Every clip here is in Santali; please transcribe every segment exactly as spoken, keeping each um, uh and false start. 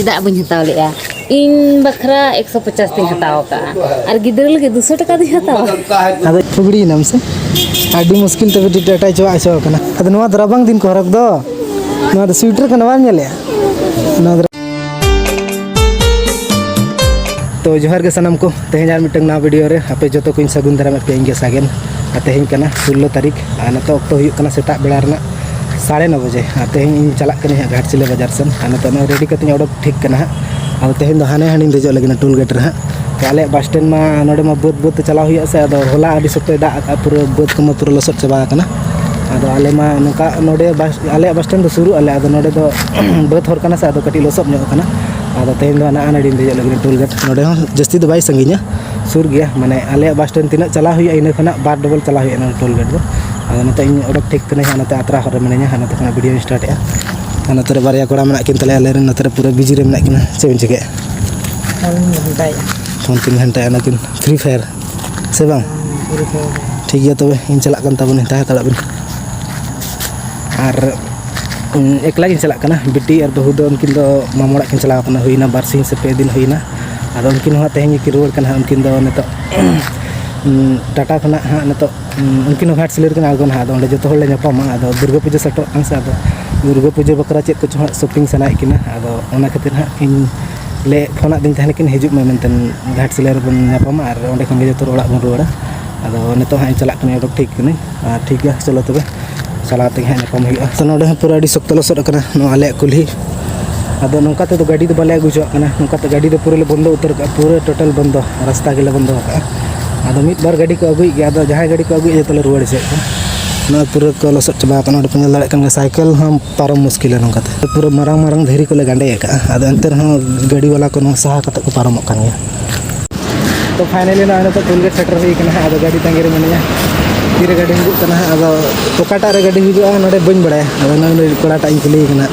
ᱪᱮᱫᱟᱜ ᱵᱟᱹᱧ ᱦᱟᱛᱟᱣ ᱞᱮᱜᱼᱟ? ᱤᱧ ᱵᱟᱠᱷᱨᱟ ᱮᱠᱥᱚ ᱯᱚᱪᱟᱥ ᱛᱤᱧ ᱦᱟᱛᱟᱣ ᱟᱠᱟᱫᱼᱟ, ᱟᱨ ᱜᱤᱫᱽᱨᱟᱹ ᱞᱟᱹᱜᱤᱫ ᱫᱩᱥᱚ ᱴᱟᱠᱟ ᱫᱚᱧ ᱦᱟᱛᱟᱣᱟ᱾ ᱟᱫᱚ ᱯᱷᱩᱜᱲᱤᱭᱮᱱᱟᱢ ᱥᱮ? ᱟᱹᱰᱤ ᱢᱩᱥᱠᱤᱞ ᱛᱮ ᱵᱤᱴᱤ ᱴᱟᱴᱟᱭ ᱪᱟᱵᱟ ᱦᱚᱪᱚ ᱟᱠᱟᱱᱟ᱾ ᱟᱫᱚ ᱱᱚᱣᱟ ᱫᱚ ᱨᱟᱵᱟᱝ ᱫᱤᱱ ᱠᱚ ᱦᱚᱨᱚᱜᱽ ᱫᱚ, ᱱᱚᱣᱟ ᱫᱚ ᱥᱩᱭᱮᱴᱟᱨ ᱠᱟᱱᱟ, ᱵᱟᱢ ᱧᱮᱞᱮᱜᱼᱟ? ᱱᱚᱣᱟ ᱫᱚ ᱛᱚ ᱡᱚᱦᱟᱨ ᱜᱮ ᱥᱟᱱᱟᱢ ᱠᱚ, ᱛᱮᱦᱮᱧ ᱟᱨ ᱢᱤᱫᱴᱟᱝ ᱱᱟᱣᱟ ᱵᱷᱤᱰᱤᱭᱳ ᱨᱮ ᱟᱯᱮ ᱡᱚᱛᱚ ᱠᱚᱧ ᱥᱟᱹᱜᱩᱱ ᱫᱟᱨᱟᱢᱮᱫ ᱯᱮᱭᱟ, ᱤᱧ ᱜᱮ ᱥᱟᱜᱮᱱ᱾ ᱟᱨ ᱛᱮᱦᱮᱧ ᱠᱟᱱᱟ ᱥᱳᱞᱞᱳ ᱛᱟᱹᱨᱤᱠᱷ, ᱟᱨ ᱱᱤᱛᱚᱜ ᱚᱠᱛᱚ ᱦᱩᱭᱩᱜ ᱠᱟᱱᱟ ᱥᱮᱛᱟᱜ ᱵᱮᱲᱟ ᱨᱮᱱᱟᱜ ᱥᱟᱲᱮ ᱱᱚ ᱵᱟᱡᱮ᱾ ᱟᱨ ᱛᱮᱦᱮᱧ ᱤᱧ ᱪᱟᱞᱟᱜ ᱠᱟᱹᱱᱟᱹᱧ ᱦᱟᱸᱜ ᱜᱷᱟᱴᱥᱤᱞᱟᱹ ᱵᱟᱡᱟᱨ ᱥᱮᱱ, ᱟᱨ ᱱᱤᱛᱚᱜ ᱱᱚᱜᱼᱚᱭ ᱨᱮᱰᱤ ᱠᱟᱛᱮᱧ ᱚᱰᱚᱠ ᱴᱷᱤᱠ ᱠᱟᱱᱟ ᱦᱟᱸᱜ᱾ ᱟᱫᱚ ᱛᱮᱦᱮᱧ ᱫᱚ ᱦᱟᱱᱮ ᱦᱟᱸᱰᱮᱧ ᱫᱮᱡᱚᱜ ᱞᱟᱹᱜᱤᱫ ᱴᱳᱞ ᱜᱮᱴ ᱨᱮ ᱦᱟᱸᱜ᱾ ᱛᱚ ᱟᱞᱮᱭᱟᱜ ᱵᱟᱥ ᱥᱴᱮᱱᱰ ᱢᱟ ᱱᱚᱰᱮ ᱢᱟ ᱵᱟᱹᱫᱽ ᱵᱟᱹᱫᱽ ᱛᱮ ᱪᱟᱞᱟᱣ ᱦᱩᱭᱩᱜᱼᱟ ᱥᱮ, ᱟᱫᱚ ᱦᱚᱞᱟ ᱟᱹᱰᱤ ᱥᱚᱠᱛᱚᱭ ᱫᱟᱜ ᱟᱠᱟᱫᱼᱟ, ᱯᱩᱨᱟᱹ ᱵᱟᱹᱫᱽ ᱠᱚᱢᱟ ᱯᱩᱨᱟᱹ ᱞᱚᱥᱚᱫ ᱪᱟᱵᱟ ᱟᱠᱟᱱᱟ᱾ ᱟᱫᱚ ᱟᱞᱮ ᱢᱟ ᱱᱚᱝᱠᱟ ᱱᱚᱰᱮ ᱵᱟᱥ, ᱟᱞᱮᱭᱟᱜ ᱵᱟᱥ ᱥᱴᱮᱱᱰ ᱫᱚ ᱥᱩᱨᱩᱜ ᱟᱞᱮ, ᱟᱫᱚ ᱱᱚᱰᱮ ᱫᱚ ᱵᱟᱹᱫᱽ ᱦᱚᱨ ᱠᱟᱱᱟ ᱥᱮ, ᱟᱫᱚ ᱠᱟᱹᱴᱤᱡ ᱞᱚᱥᱚᱫ ᱧᱚᱜ ᱠᱟᱱᱟ᱾ ᱟᱫᱚ ᱛᱮᱦᱮᱧ ᱫᱚ ᱱᱟᱜ ᱦᱟᱸᱰᱮᱧ ᱫᱮᱡᱚᱜ ᱞᱟᱹᱜᱤᱫ ᱴᱳᱞ ᱜᱮᱴ᱾ ᱱᱚᱰᱮ ᱦᱚᱸ ᱡᱟᱹᱥᱛᱤ ᱫᱚ ᱵᱟᱭ ᱥᱟᱺᱜᱤᱧᱟ, ᱥᱩᱨ ᱜᱮᱭᱟ, ᱢᱟᱱᱮ ᱟᱞᱮᱭᱟᱜ ᱵᱟᱥ ᱥᱴᱮᱱᱰ ᱛᱤᱱᱟᱹᱜ ᱪᱟᱞᱟᱣ ᱦᱩᱭᱩᱜᱼᱟ, ᱤᱱᱟᱹ ᱠᱷᱚᱱᱟᱜ ᱵᱟᱨ ᱰᱚᱵᱚᱞ ᱪᱟᱞᱟᱣ ᱦᱩᱭᱩᱜᱼᱟ ᱱᱚᱰᱮ ᱴᱳᱞ ᱜᱮᱴ ᱫᱚ᱾ ᱟᱫᱚ ᱱᱤᱛᱚᱜ ᱤᱧ ᱚᱰᱚᱠ ᱴᱷᱤᱠ ᱠᱟᱹᱱᱟᱹᱧ ᱦᱟᱸᱜ, ᱱᱚᱛᱮ ᱟᱛᱨᱟ ᱦᱚᱨ ᱨᱮ ᱢᱤᱱᱟᱹᱧᱟ ᱦᱟᱸᱜ, ᱱᱚᱛᱮ ᱠᱷᱚᱱᱟᱜ ᱵᱷᱤᱰᱤᱭᱳᱧ ᱥᱴᱟᱨᱴᱮᱜᱼᱟ᱾ ᱟᱨ ᱱᱚᱛᱮ ᱨᱮ ᱵᱟᱨᱭᱟ ᱠᱚᱲᱟ ᱢᱮᱱᱟᱜ ᱠᱤᱱ ᱛᱟᱞᱮᱭᱟ, ᱟᱞᱮ ᱨᱮᱱ ᱱᱚᱛᱮ ᱨᱮ ᱯᱩᱨᱟᱹ ᱵᱤᱡᱤ ᱨᱮ ᱢᱮᱱᱟᱜ ᱠᱤᱱᱟ᱾ ᱪᱮᱫ ᱵᱤᱱ ᱪᱤᱠᱟᱹᱭᱟ? ᱯᱷᱳᱱ ᱜᱷᱟᱱᱴᱟᱭᱮᱫᱼᱟ᱾ ᱯᱷᱳᱱ ᱠᱤᱱ ᱜᱷᱟᱱᱴᱟᱭᱟ ᱱᱩᱠᱤᱱ, ᱯᱷᱨᱤ ᱯᱷᱟᱭᱟᱨ ᱥᱮ ᱵᱟᱝ? ᱦᱩᱸ, ᱯᱷᱨᱤ ᱯᱷᱟᱭᱟᱨ᱾ ᱴᱷᱤᱠ ᱜᱮᱭᱟ, ᱛᱚᱵᱮ ᱤᱧ ᱪᱟᱞᱟᱜ ᱠᱟᱱ ᱛᱟᱵᱚᱱᱟᱹᱧ, ᱛᱟᱦᱮᱸ ᱦᱟᱛᱟᱲᱚᱜ ᱵᱤᱱ᱾ ᱟᱨ, ᱩᱸ, ᱮᱠᱞᱟ ᱜᱤᱧ ᱪᱟᱞᱟᱜ ᱠᱟᱱᱟ᱾ ᱵᱤᱴᱤ ᱟᱨ ᱵᱟᱹᱦᱩ ᱫᱚ ᱩᱱᱠᱤᱱ ᱫᱚ ᱢᱟᱢᱚ ᱚᱲᱟᱜ ᱠᱤᱱ ᱪᱟᱞᱟᱣ ᱠᱟᱱᱟ, ᱦᱩᱭᱱᱟ ᱵᱟᱨ ᱥᱤᱧ ᱥᱮ ᱯᱮ ᱫᱤᱱ ᱦᱩᱭᱱᱟ᱾ ᱟᱫᱚ ᱩᱱᱠᱤᱱ ᱦᱚᱸ ᱛᱮᱦᱮᱧ ᱜᱮᱠᱤᱱ ᱨᱩᱣᱟᱹᱲ ᱠᱟᱱᱟ ᱦᱟᱸᱜ᱾ ᱩᱱᱠᱤᱱ ᱫᱚ ᱱᱤᱛᱚᱜ, ᱩᱸ, ᱴᱟᱴᱟ ᱠᱷᱚᱱᱟᱜ ᱦᱟᱸᱜ ᱱᱤᱛᱚᱜ, ᱩᱸ, ᱩᱱᱠᱤᱱ ᱦᱚᱸ ᱜᱷᱟᱴᱥᱤᱞᱟᱹ ᱨᱮᱠᱤᱱ ᱟᱬᱜᱚᱱᱟ ᱦᱟᱸᱜ᱾ ᱟᱫᱚ ᱚᱸᱰᱮ ᱡᱚᱛᱚ ᱦᱚᱲ ᱞᱮ ᱧᱟᱯᱟᱢᱟ᱾ ᱟᱫᱚ ᱫᱩᱨᱜᱟᱹ ᱯᱩᱡᱟᱹ ᱥᱮᱴᱮᱨᱚᱜ ᱠᱟᱱᱟ ᱥᱮ, ᱟᱫᱚ ᱫᱩᱨᱜᱟᱹ ᱯᱩᱡᱟᱹ ᱵᱟᱠᱷᱨᱟ ᱪᱮᱫ ᱠᱚᱪᱚ ᱦᱟᱸᱜ ᱥᱚᱯᱤᱝ ᱥᱟᱱᱟᱭᱮᱫ ᱠᱤᱱᱟ᱾ ᱟᱫᱚ ᱚᱱᱟ ᱠᱷᱟᱹᱛᱤᱨ ᱦᱟᱸᱜ ᱤᱧ ᱞᱮ ᱯᱷᱳᱱᱟᱫ ᱫᱤᱧ ᱛᱟᱦᱮᱱ ᱠᱤᱱ, ᱦᱤᱡᱩᱜ ᱢᱮ ᱢᱮᱱᱛᱮ, ᱜᱷᱟᱴᱥᱤᱞᱟᱹ ᱨᱮᱵᱚᱱ ᱧᱟᱯᱟᱢᱟ ᱟᱨ ᱚᱸᱰᱮ ᱠᱷᱚᱱ ᱜᱮ ᱡᱚᱛᱚ ᱦᱚᱲ ᱚᱲᱟᱜ ᱵᱚᱱ ᱨᱩᱣᱟᱹᱲᱟ᱾ ᱟᱫᱚ ᱱᱤᱛᱚᱜ ᱦᱟᱸᱜ ᱤᱧ ᱪᱟᱞᱟᱜ ᱠᱟᱹᱱᱟᱹᱧ, ᱚᱰᱚᱠ ᱴᱷᱤᱠ ᱠᱟᱹᱱᱟᱹᱧ᱾ ᱟᱨ ᱴᱷᱤᱠ ᱜᱮᱭᱟ, ᱪᱚᱞᱚ ᱛᱚᱵᱮ, ᱪᱟᱞᱟᱣ ᱛᱮᱜᱮ ᱦᱟᱸᱜ ᱧᱟᱯᱟᱢ ᱦᱩᱭᱩᱜᱼᱟ᱾ ᱛᱚ, ᱱᱚᱰᱮ ᱦᱚᱸ ᱯᱩᱨᱟᱹ ᱟᱹᱰᱤ ᱥᱚᱠᱛᱚ ᱞᱚᱥᱚᱫ ᱟᱠᱟᱱᱟ ᱱᱚᱣᱟ ᱟᱞᱮᱭᱟᱜ ᱠᱩᱞᱦᱤ᱾ ᱟᱫᱚ ᱱᱚᱝᱠᱟ ᱛᱮᱫᱚ ᱜᱟᱹᱰᱤ ᱫᱚ ᱵᱟᱞᱮ ᱟᱹᱜᱩ ᱦᱚᱪᱚᱣᱟᱜ ᱠᱟᱱᱟ, ᱱᱚᱝᱠᱟ ᱛᱮ ᱜᱟᱹᱰᱤ ᱫᱚ ᱯᱩᱨᱟᱹ ᱞᱮ ᱵᱚᱱᱫᱚ ᱩᱛᱟᱹᱨ ᱠᱟᱜᱼᱟ, ᱯᱩᱨᱟᱹ ᱴᱳᱴᱟᱞ ᱵᱚᱱᱫᱚ, ᱨᱟᱥᱛᱟ ᱜᱮᱞᱮ ᱵᱚᱱᱫᱚ ᱟᱠᱟᱜᱼᱟ᱾ ᱟᱫᱚ ᱢᱤᱫ ᱵᱟᱨ ᱜᱟᱹᱰᱤ ᱠᱚ ᱟᱹᱜᱩᱭᱮᱫ ᱜᱮᱭᱟ, ᱟᱫᱚ ᱡᱟᱦᱟᱸᱭ ᱜᱟᱹᱰᱤ ᱠᱚ ᱟᱹᱜᱩᱭᱮᱫ, ᱡᱚᱛᱚ ᱞᱮ ᱨᱩᱣᱟᱹᱲ ᱦᱚᱪᱚᱭᱮᱫ ᱠᱚᱣᱟ᱾ ᱱᱚᱣᱟ ᱯᱩᱨᱟᱹ ᱠᱚ ᱞᱚᱥᱚᱫ ᱪᱟᱵᱟ ᱟᱠᱟᱱᱟ, ᱚᱸᱰᱮ ᱯᱮ ᱧᱮᱞ ᱫᱟᱲᱮᱭᱟᱜ ᱠᱟᱱ ᱜᱮᱭᱟ, ᱥᱟᱭᱠᱮᱞ ᱦᱚᱸ ᱯᱟᱨᱚᱢ ᱢᱩᱥᱠᱤᱞᱟ ᱱᱚᱝᱠᱟ ᱛᱮ᱾ ᱯᱩᱨᱟᱹ ᱢᱟᱨᱟᱝ ᱢᱟᱨᱟᱝ ᱫᱷᱤᱨᱤ ᱠᱚᱞᱮ ᱜᱟᱸᱰᱮ ᱟᱠᱟᱜᱼᱟ, ᱟᱫᱚ ᱮᱱᱛᱮ ᱨᱮᱦᱚᱸ ᱜᱟᱹᱰᱤ ᱵᱟᱞᱟ ᱠᱚ ᱱᱚᱣᱟ ᱥᱟᱦᱟ ᱠᱟᱛᱮ ᱠᱚ ᱯᱟᱨᱚᱢᱚᱜ ᱠᱟᱱ ᱜᱮᱭᱟ᱾ ᱛᱚ finally ᱱᱚᱜᱼᱚᱭ ᱱᱤᱛᱚᱜ ᱴᱳᱞ ᱜᱮᱴ ᱥᱮᱴᱮᱨ ᱦᱩᱭ ᱠᱟᱱᱟ ᱦᱟᱸᱜ, ᱟᱫᱚ ᱜᱟᱹᱰᱤ ᱛᱟᱺᱜᱤ ᱨᱮ ᱢᱤᱱᱟᱹᱧᱟ, ᱛᱤᱨᱮ ᱜᱟᱹᱰᱤ ᱦᱤᱡᱩᱜ ᱠᱟᱱᱟ ᱦᱟᱸᱜ᱾ ᱟᱫᱚ ᱚᱠᱟᱴᱟᱜ ᱨᱮ ᱜᱟᱹᱰᱤ ᱦᱤᱡᱩᱜᱼᱟ ᱱᱚᱰᱮ ᱵᱟᱹᱧ ᱵᱟᱲᱟᱭᱟ᱾ ᱟᱫᱚ ᱱᱚᱜᱼᱚᱭ ᱱᱩᱭ ᱠᱚᱲᱟᱴᱟᱜ ᱤᱧ ᱠᱩᱞᱤᱭᱮ ᱠᱟᱱᱟ,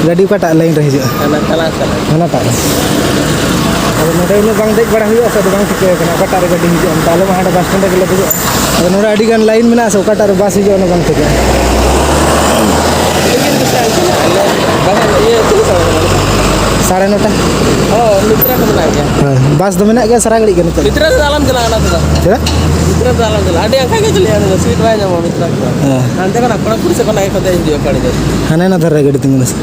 ᱜᱟᱹᱰᱤ ᱚᱠᱟᱴᱟᱜ ᱞᱟᱭᱤᱱ ᱨᱮ ᱦᱤᱡᱩᱜᱼᱟ? ᱦᱟᱱᱟ ᱛᱟᱞᱟ ᱥᱮᱫ᱾ ᱦᱟᱱᱟᱴᱟᱜ ᱨᱮ᱾ ᱟᱫᱚ ᱱᱚᱰᱮ ᱩᱱᱟᱹᱜ ᱵᱟᱝ ᱫᱮᱡ ᱵᱟᱲᱟ ᱦᱩᱭᱩᱜᱼᱟ ᱥᱮ, ᱟᱫᱚ ᱵᱟᱝ ᱴᱷᱤᱠᱟᱹ ᱠᱟᱱᱟ ᱚᱠᱟᱴᱟᱜ ᱨᱮ ᱜᱟᱹᱰᱤ ᱦᱤᱡᱩᱜᱼᱟ᱾ ᱛᱟᱦᱞᱮ ᱢᱟ ᱦᱟᱸᱰᱮ ᱵᱟᱥ ᱥᱴᱮᱱᱰ ᱨᱮᱜᱮ ᱞᱮ ᱫᱮᱡᱚᱜᱼᱟ᱾ ᱟᱫᱚ ᱱᱚᱰᱮ ᱟᱹᱰᱤ ᱜᱟᱱ ᱞᱟᱭᱤᱱ ᱢᱮᱱᱟᱜᱼᱟ ᱥᱮ, ᱚᱠᱟᱴᱟᱜ ᱨᱮ ᱵᱟᱥ ᱦᱤᱡᱩᱜᱼᱟ ᱚᱱᱟ ᱵᱟᱝ ᱴᱷᱤᱠᱟᱹ᱾ ᱤᱭᱟᱹ ᱪᱮᱫ ᱞᱮᱠᱟ? ᱥᱟᱲᱮ ᱱᱚᱴᱟ᱾ ᱚ, ᱢᱤᱛᱨᱟ ᱠᱚ ᱢᱮᱱᱟᱜ ᱜᱮᱭᱟ᱾ ᱦᱳᱭ, ᱵᱟᱥ ᱫᱚ ᱢᱮᱱᱟᱜ ᱜᱮᱭᱟ ᱥᱟᱨᱟ ᱜᱷᱟᱹᱲᱤᱡ ᱜᱮ ᱱᱤᱛᱚᱜ᱾ ᱢᱤᱛᱨᱟ ᱨᱮᱫᱚ ᱟᱞᱚᱢ ᱪᱟᱞᱟᱜᱼᱟ, ᱚᱱᱟ ᱛᱮᱫᱚ᱾ ᱪᱮᱫᱟᱜ? ᱢᱤᱛᱨᱟ ᱨᱮᱫᱚ ᱟᱞᱚᱢ ᱪᱟᱞᱟᱜᱼᱟ, ᱟᱹᱰᱤ ᱟᱸᱠᱷᱟ ᱜᱮ ᱪᱟᱞᱟᱜᱼᱟ, ᱚᱱᱟ ᱫᱚ ᱥᱤᱴ ᱵᱟᱭ ᱧᱟᱢᱚᱜᱼᱟ ᱢᱤᱛᱨᱟ ᱨᱮᱫᱚ᱾ ᱦᱮᱸ᱾ ᱦᱟᱱᱛᱮ ᱠᱷᱚᱱᱟᱜ ᱠᱚᱲᱟ ᱠᱩᱲᱤ ᱥᱮᱫ ᱠᱷᱚᱱᱟᱜ ᱜᱮᱠᱚ ᱫᱮᱡ ᱦᱤᱡᱩᱜᱼᱟ, ᱠᱚᱲᱟ ᱜᱤᱫᱽᱨᱟᱹ᱾ ᱦᱟᱱᱮ ᱚᱱᱟ ᱫᱷᱟᱨᱮ ᱨᱮ ᱜᱟᱹᱰᱤ ᱛᱤᱸᱜᱩᱱᱟ ᱥᱮ᱾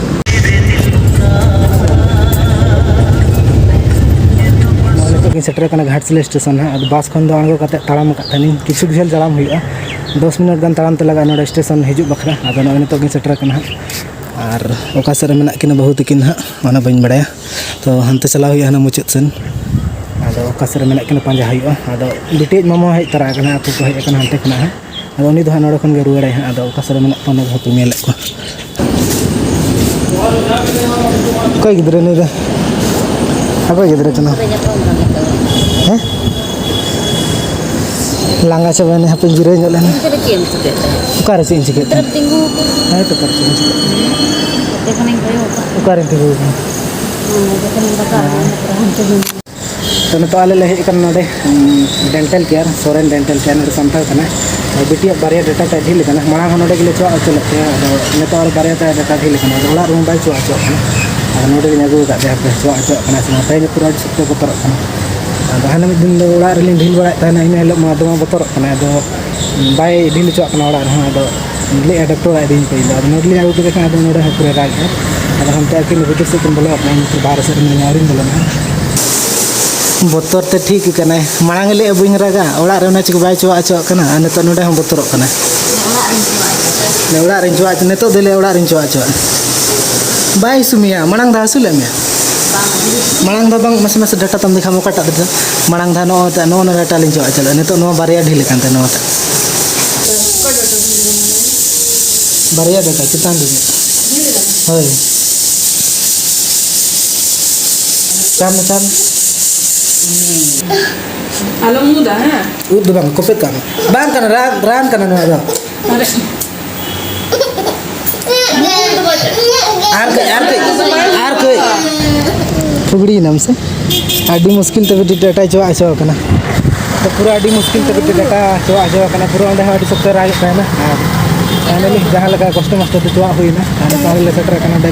ᱱᱚᱜᱼᱚᱭ ᱱᱤᱛᱚᱜ ᱜᱤᱧ ᱥᱮᱴᱮᱨ ᱟᱠᱟᱱᱟ ᱜᱷᱟᱴᱥᱤᱞᱟᱹ ᱥᱴᱮᱥᱚᱱ ᱦᱟᱸᱜ᱾ ᱟᱫᱚ ᱵᱟᱥ ᱠᱷᱚᱱ ᱫᱚ ᱟᱬᱜᱚ ᱠᱟᱛᱮ ᱛᱟᱲᱟᱢ ᱟᱠᱟᱫ ᱛᱟᱦᱮᱱᱤᱧ, ᱠᱤᱪᱷᱩ ᱡᱷᱟᱹᱞ ᱛᱟᱲᱟᱢ ᱦᱩᱭᱩᱜᱼᱟ, ᱫᱚᱥ ᱢᱤᱱᱤᱴ ᱜᱟᱱ ᱛᱟᱲᱟᱢ ᱛᱮ ᱞᱟᱜᱟᱜᱼᱟ ᱱᱚᱰᱮ ᱥᱴᱮᱥᱚᱱ ᱦᱤᱡᱩᱜ ᱵᱟᱠᱷᱨᱟ᱾ ᱟᱫᱚ ᱱᱚᱜᱼᱚᱭ ᱱᱤᱛᱚᱜ ᱜᱤᱧ ᱥᱮᱴᱮᱨ ᱟᱠᱟᱱᱟ ᱦᱟᱸᱜ᱾ ᱟᱨ ᱚᱠᱟ ᱥᱮᱫ ᱨᱮ ᱢᱮᱱᱟᱜ ᱠᱤᱱᱟ ᱵᱟᱹᱦᱩ ᱛᱟᱹᱠᱤᱱ ᱦᱟᱸᱜ, ᱚᱱᱟ ᱵᱟᱹᱧ ᱵᱟᱲᱟᱭᱟ᱾ ᱛᱚ ᱦᱟᱱᱛᱮ ᱪᱟᱞᱟᱣ ᱦᱩᱭᱩᱜᱼᱟ, ᱦᱟᱱᱟ ᱢᱩᱪᱟᱹᱫ ᱥᱮᱱ᱾ ᱟᱫᱚ ᱚᱠᱟ ᱥᱮᱫ ᱨᱮ ᱢᱮᱱᱟᱜ ᱠᱤᱱᱟ ᱯᱟᱸᱡᱟ ᱦᱩᱭᱩᱜᱼᱟ᱾ ᱟᱫᱚ ᱵᱤᱴᱤ ᱟᱡ ᱢᱟᱢᱟ ᱦᱮᱡ ᱛᱚᱨᱟ ᱟᱠᱟᱱᱟ, ᱟᱠᱚ ᱠᱚ ᱦᱮᱡ ᱟᱠᱟᱱᱟ ᱦᱟᱱᱛᱮ ᱠᱷᱚᱱᱟᱜ ᱦᱟᱸᱜ᱾ ᱟᱫᱚ ᱩᱱᱤ ᱫᱚ ᱦᱟᱸᱜ ᱱᱚᱰᱮ ᱠᱷᱚᱱ ᱜᱮ ᱨᱩᱣᱟᱹᱲᱟᱭ ᱦᱟᱸᱜ᱾ ᱟᱫᱚ ᱚᱠᱟ ᱥᱮᱫ ᱨᱮ ᱢᱮᱱᱟᱜ ᱠᱚᱣᱟ, ᱚᱱᱟ ᱫᱚ ᱦᱟᱯᱮ ᱧᱮᱞᱮᱫ ᱠᱚᱣᱟ᱾ ᱚᱠᱚᱭ ᱜᱤᱫᱽᱨᱟᱹ ᱱᱩᱭ ᱫᱚ? ᱚᱠᱚᱭ ᱜᱤᱫᱽᱨᱟᱹ ᱠᱟᱱᱟ? ᱦᱮᱸ? ᱞᱟᱸᱜᱟ ᱪᱟᱵᱟᱭᱮᱱᱟᱭ, ᱦᱟᱯᱮ ᱡᱤᱨᱟᱹᱣ ᱧᱚᱜ ᱞᱮᱱ᱾ ᱚᱱᱛᱮ ᱨᱮ ᱪᱮᱫ ᱮᱢ ᱪᱤᱠᱟᱹᱭᱮᱫ ᱛᱟᱦᱮᱸᱫ? ᱚᱠᱟᱨᱮ ᱪᱮᱫ ᱤᱧ ᱪᱤᱠᱟᱹᱭᱮᱫ ᱛᱟᱦᱮᱸᱫ? ᱛᱤᱸᱜᱩ ᱟᱠᱟᱱᱟ᱾ ᱦᱮᱸ ᱛᱚ, ᱚᱠᱟᱨᱮ ᱪᱮᱫ ᱤᱧ ᱪᱤᱠᱟᱹᱭᱮᱫ ᱛᱟᱦᱮᱸᱫ? ᱱᱚᱛᱮ ᱠᱷᱚᱱᱤᱧ ᱠᱚᱭᱚᱜ ᱟᱠᱟᱫ᱾ ᱚᱠᱟᱨᱮᱧ ᱛᱤᱸᱜᱩ ᱟᱠᱟᱱᱟ? ᱱᱚᱸᱰᱮ ᱠᱷᱚᱱᱤᱧ ᱨᱟᱠᱟᱵ ᱮᱱᱟ, ᱦᱮᱸ᱾ ᱛᱟᱨᱯᱚᱨᱮ ᱦᱟᱱᱛᱮ ᱠᱷᱚᱱ᱾ ᱛᱚ ᱱᱤᱛᱚᱜ ᱟᱞᱮ ᱞᱮ ᱦᱮᱡ ᱟᱠᱟᱱᱟ ᱱᱚᱰᱮ, ᱩᱢ, dental care, Soren dental care, ᱱᱚᱰᱮ ᱥᱟᱱᱛᱟᱲ ᱠᱟᱱᱟᱭ᱾ ᱟᱨ ᱵᱤᱴᱤᱭᱟᱜ ᱵᱟᱨᱭᱟ ᱰᱟᱴᱟ ᱛᱟᱭ ᱰᱷᱤᱞ ᱟᱠᱟᱱᱟ᱾ ᱢᱟᱲᱟᱝ ᱦᱚᱸ ᱱᱚᱰᱮ ᱜᱮᱞᱮ ᱪᱚᱣᱟᱜ ᱦᱚᱪᱚ ᱞᱮᱫ ᱛᱟᱭᱟ, ᱟᱫᱚ ᱱᱤᱛᱚᱜ ᱟᱨ ᱵᱟᱨᱭᱟ ᱛᱟᱭ ᱰᱟᱴᱟ ᱰᱷᱤᱞ ᱟᱠᱟᱱᱟ᱾ ᱟᱫᱚ ᱚᱲᱟᱜ ᱨᱮᱦᱚᱸ ᱵᱟᱭ ᱪᱚᱣᱟᱜ ᱦᱚᱪᱚᱣᱟᱜ ᱠᱟᱱᱟ᱾ ᱟᱫᱚ ᱱᱚᱰᱮ ᱞᱤᱧ ᱟᱹᱜᱩ ᱟᱠᱟᱫ ᱛᱟᱭᱟ, ᱦᱟᱯᱮ ᱪᱚᱣᱟᱜ ᱦᱚᱪᱚᱣᱟᱜ ᱠᱟᱱᱟ ᱥᱮ ᱵᱟᱝ, ᱛᱮᱦᱮᱧ ᱯᱩᱨᱟᱹ ᱟᱹᱰᱤ ᱥᱚᱠᱛᱚ ᱵᱚᱛᱚᱨᱚᱜ ᱠᱟᱱᱟ᱾ ᱟᱫᱚ ᱦᱟᱱᱮ ᱢᱤᱫ ᱫᱤᱱ ᱫᱚ ᱚᱲᱟᱜ ᱨᱮᱞᱤᱧ ᱰᱷᱤᱞ ᱵᱟᱲᱟᱭᱮᱫ ᱛᱟᱦᱮᱱᱟ, ᱤᱱᱟᱹ ᱦᱤᱞᱳᱜ ᱢᱟ ᱫᱚᱢᱮ ᱵᱚᱛᱚᱨᱚᱜ ᱠᱟᱱᱟᱭ᱾ ᱟᱫᱚ ᱵᱟᱭ ᱰᱷᱤᱞ ᱦᱚᱪᱚᱣᱟᱜ ᱠᱟᱱᱟ ᱚᱲᱟᱜ ᱨᱮᱦᱚᱸ᱾ ᱟᱫᱚ ᱞᱟᱹᱭᱮᱫᱼᱟ ᱰᱟᱠᱛᱚᱨ ᱚᱲᱟᱜ ᱤᱫᱤᱧ ᱯᱮ, ᱤᱧ ᱫᱚ᱾ ᱟᱫᱚ ᱱᱚᱰᱮ ᱞᱤᱧ ᱟᱹᱜᱩ ᱠᱮᱫᱮ ᱠᱷᱟᱱ ᱟᱫᱚ ᱱᱚᱰᱮ ᱦᱚᱸ ᱯᱩᱨᱟᱹ ᱨᱟᱜ ᱮᱫᱼᱟ᱾ ᱟᱫᱚ ᱦᱟᱱᱛᱮ ᱟᱹᱠᱤᱱ ᱵᱷᱤᱛᱤᱨ ᱥᱮᱫ ᱠᱤᱱ ᱵᱚᱞᱚ ᱟᱠᱟᱱᱟ, ᱤᱧ ᱵᱟᱦᱨᱮ ᱥᱮᱫ ᱨᱮ ᱢᱤᱱᱟᱹᱧᱟ, ᱟᱹᱣᱨᱤᱧ ᱵᱚᱞᱚᱱᱟ᱾ ᱵᱚᱛᱚᱨ ᱛᱮ ᱴᱷᱤᱠ ᱟᱠᱟᱱᱟᱭ᱾ ᱢᱟᱲᱟᱝ ᱮ ᱞᱟᱹᱭᱮᱫᱼᱟ ᱵᱟᱹᱧ ᱨᱟᱜᱟ, ᱚᱲᱟᱜ ᱨᱮ ᱚᱱᱟ ᱪᱤᱠᱟᱹ ᱵᱟᱭ ᱪᱚᱣᱟᱜ ᱦᱚᱪᱚᱣᱟᱜ ᱠᱟᱱᱟ, ᱟᱨ ᱱᱤᱛᱚᱜ ᱱᱚᱰᱮ ᱦᱚᱸ ᱵᱚᱛᱚᱨᱚᱜ ᱠᱟᱱᱟᱭ᱾ ᱞᱟᱹᱭ, ᱚᱲᱟᱜ ᱨᱤᱧ ᱪᱚᱣᱟᱜ ᱦᱚᱪᱚ-, ᱱᱤᱛᱚᱜ ᱫᱚ ᱞᱟᱹᱭ, ᱚᱲᱟᱜ ᱨᱤᱧ ᱪᱚᱣᱟᱜ ᱦᱚᱪᱚᱣᱟᱜ᱾ ᱵᱟᱭ ᱦᱤᱥᱩ ᱢᱮᱭᱟ, ᱢᱟᱲᱟᱝ ᱫᱷᱟᱣ ᱦᱤᱥᱩ ᱞᱮᱫ ᱢᱮᱭᱟ? ᱢᱟᱲᱟᱝ ᱫᱷᱟᱣ ᱵᱟᱝ, ᱢᱟᱥᱮ ᱢᱟᱥᱮ ᱰᱟᱴᱟ ᱛᱟᱢ ᱫᱮᱠᱷᱟᱣ ᱢᱮ, ᱚᱠᱟᱴᱟᱜ ᱰᱟᱴᱟ? ᱢᱟᱲᱟᱝ ᱫᱷᱟᱣ ᱱᱚᱜᱼᱚᱭ ᱛᱟ-, ᱱᱚᱜᱼᱚ ᱱᱚᱣᱟ ᱰᱟᱴᱟ ᱞᱤᱧ ᱪᱚᱣᱟᱜ ᱦᱚᱪᱚ ᱞᱮᱫᱼᱟ, ᱱᱤᱛᱚᱜ ᱱᱚᱣᱟ ᱵᱟᱨᱭᱟ ᱰᱷᱤᱞ ᱟᱠᱟᱱ ᱛᱟᱭᱟ, ᱱᱚᱣᱟᱴᱟᱜ᱾ ᱵᱟᱨᱭᱟ ᱰᱟᱴᱟ ᱪᱮᱛᱟᱱ ᱨᱮᱜᱮ᱾ ᱦᱳᱭ᱾ ᱪᱟᱢ ᱢᱮ, ᱪᱟᱢ ᱢᱮ᱾ ᱟᱞᱚᱢ ᱩᱫᱟ, ᱦᱮᱸ? ᱩᱫ ᱫᱚ ᱵᱟᱝ, ᱠᱚᱯᱮ ᱠᱟᱜ ᱢᱮ᱾ ᱵᱟᱝ ᱠᱟᱱᱟ, ᱨᱟᱱ, ᱨᱟᱱ ᱠᱟᱱᱟ ᱱᱚᱣᱟ ᱫᱚ᱾ ᱟᱨᱮ᱾ ᱟᱨ ᱠᱟᱹᱡ, ᱟᱨ ᱠᱟᱹᱡ, ᱟᱨ ᱠᱟᱹᱡ᱾ ᱯᱷᱩᱜᱲᱤᱭᱮᱱᱟᱢ ᱥᱮ? ᱟᱹᱰᱤ ᱢᱩᱥᱠᱤᱞ ᱛᱮ ᱵᱤᱴᱤ ᱰᱟᱴᱟᱭ ᱪᱚᱣᱟᱜ ᱦᱚᱪᱚ ᱟᱠᱟᱱᱟ᱾ ᱛᱚ, ᱯᱩᱨᱟᱹ ᱟᱹᱰᱤ ᱢᱩᱥᱠᱤᱞ ᱛᱮ ᱵᱤᱴᱤ ᱰᱟᱴᱟ ᱪᱚᱣᱟᱜ ᱦᱚᱪᱚ ᱟᱠᱟᱱᱟ᱾ ᱯᱩᱨᱟᱹ ᱚᱸᱰᱮ ᱦᱚᱸ ᱟᱹᱰᱤ ᱥᱚᱠᱛᱚᱭ ᱨᱟᱜ ᱮᱫ ᱛᱟᱦᱮᱱᱟ᱾ ᱟᱨ ᱯᱷᱟᱭᱱᱟᱞᱤ ᱡᱟᱦᱟᱸ ᱞᱮᱠᱟ ᱠᱚᱥᱴᱚ ᱢᱚᱥᱴᱚ ᱛᱮ ᱪᱚᱣᱟᱜ ᱦᱩᱭᱱᱟ, ᱟᱨ ᱱᱤᱛᱚᱜ ᱟᱞᱮ ᱞᱮ ᱥᱮᱴᱮᱨ ᱟᱠᱟᱱᱟ ᱱᱚᱰᱮ